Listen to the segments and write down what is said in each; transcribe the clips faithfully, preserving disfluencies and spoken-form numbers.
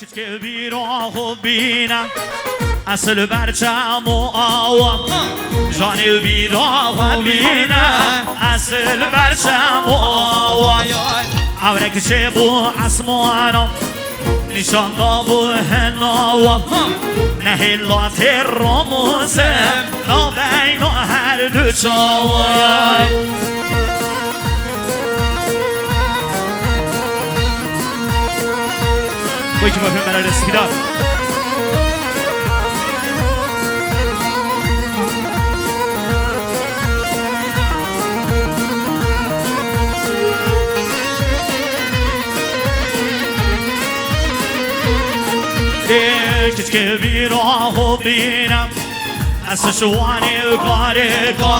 Kiçkê bîra xwe bîne, esil ber çem û awa. Janê bîra xwe bîne, esil ber çem û awa. Ewre kiçê bû esmana, nîşan da bû henawa. Nehêla tê ramûzim, nabeyna her du çawa. Wekî mafê me re destgîdar. Ê kiçkê bîra xwe bîne, ez şiwanê karê ka.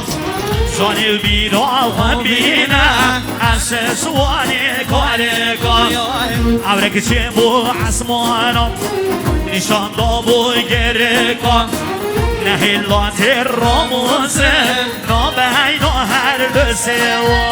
Şanê bîra xwe bîne, ez şiwanê karê ka. Ewre kiçê bû esmana, nîşan da bû gereka. Nehêla tê ramûzim, nabeyna her du sêwa.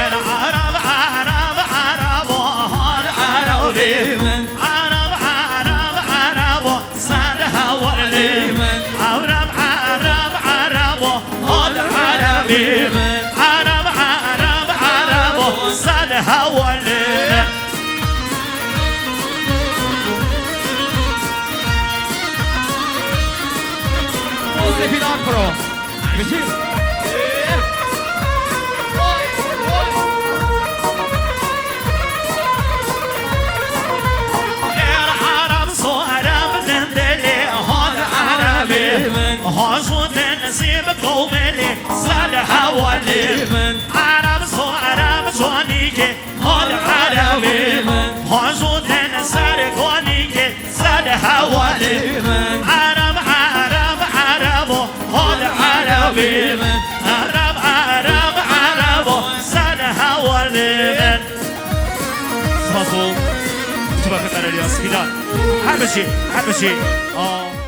Ereb, ereb, erebo, hol erebê min. Ereb, ereb, erebo, sed hewalê min. Ereb, ereb, erebo, hol erebê min. Ereb, ereb, erebo, sed hewalê min. Mustafa Akpro. Êr Arab Sorem Zendelê, hol Arabê min. Hajû Denizî bi Kowmelê, sed hewalê min. Arab Sorem Canîgê, hol Arabê min. Hajû Denizî Serê Kanîgê, sed hewalê min. Ereb, ereb, erebo, hol erebê min. Ereb, ereb, erebo, sed hewalê min. Spas û çiba xeter Elyas Fidan. Her bijî, her bijî. Aa.